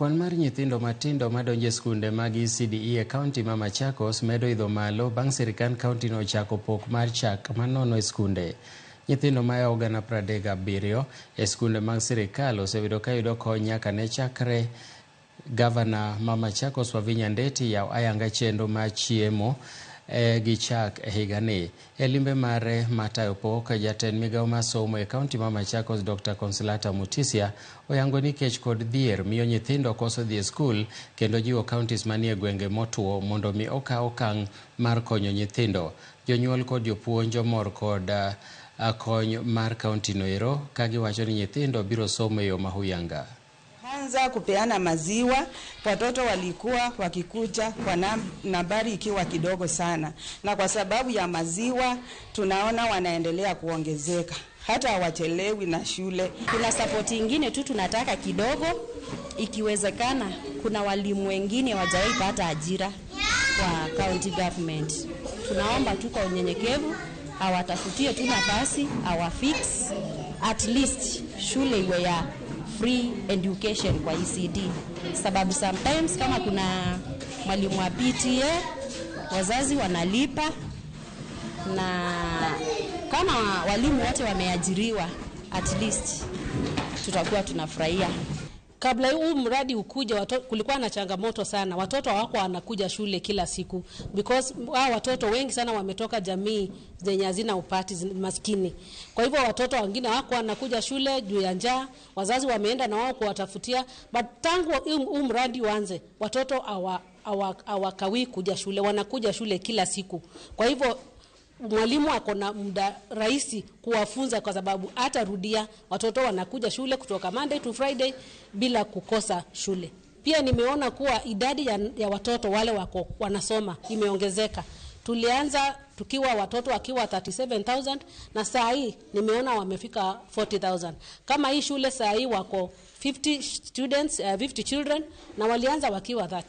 Kwan mar nyithindo matindo madonjo e skunde mag ECDE e kaunti ma Machakos medo idho malo bang' sirkand kauntino chako pok mar chak manono e skunde. Nyithindo mayawo 37,000 e skunde mag sirkal oseyudo ka yudo kony nyaka ne chakre gavana ma Machakos Wavinya Ndeti yaw ayanga chenro mar chiemo gi chak e higani. E limbe mare matayo pok, jatend migawo mar somo e kaunti ma Machakos Dr. Consolata Mutisia oyango ni kech kod dhier miyo nyithindo koso dhi e skul kendo jiwo counties manie gwenge motwo mondo mi okaw okang' mar konyo nyithindo. Jonyuol kod jopuonj omor kod kony mar kaunti no ero ka giwacho ni nyithindo biro somo e yo mahuyanga. Anza kupeana maziwa, watoto walikuwa wakikuja kwa nambari ikiwa kidogo sana, na kwa sababu ya maziwa tunaona wanaendelea kuongezeka, hata hawachelewi na shule. Kuna support ingine tu tunataka kidogo, ikiwezekana kuna walimu wengine hawajawahi pata ajira kwa county government. Tunaomba tu kwa unyenyekevu awatafutie tu nafasi, awafix at least shule iwe ya free education kwa ECD, sababu sometimes kama kuna mwalimu wa PTA wazazi wanalipa, na kama walimu wote wameajiriwa at least tutakuwa tunafurahia. Kabla huu mradi ukuja, kulikuwa na changamoto sana. Watoto hawako wanakuja shule kila siku because hao watoto wengi sana wametoka jamii zenye hazina upati, maskini. Kwa hivyo watoto wengine hawako wanakuja shule juu ya njaa, wazazi wameenda na wao kuwatafutia. But tangu huu mradi uanze, watoto hawakawii kuja shule, wanakuja shule kila siku. Kwa hivyo mwalimu ako na muda rahisi kuwafunza kwa sababu hatarudia. Watoto wanakuja shule kutoka Monday to Friday bila kukosa shule. Pia nimeona kuwa idadi ya watoto wale wako wanasoma imeongezeka. Tulianza tukiwa watoto wakiwa 37,000 na saa hii nimeona wamefika 40,000. Kama hii shule saa hii wako 50 students, 50 children na walianza wakiwa 30.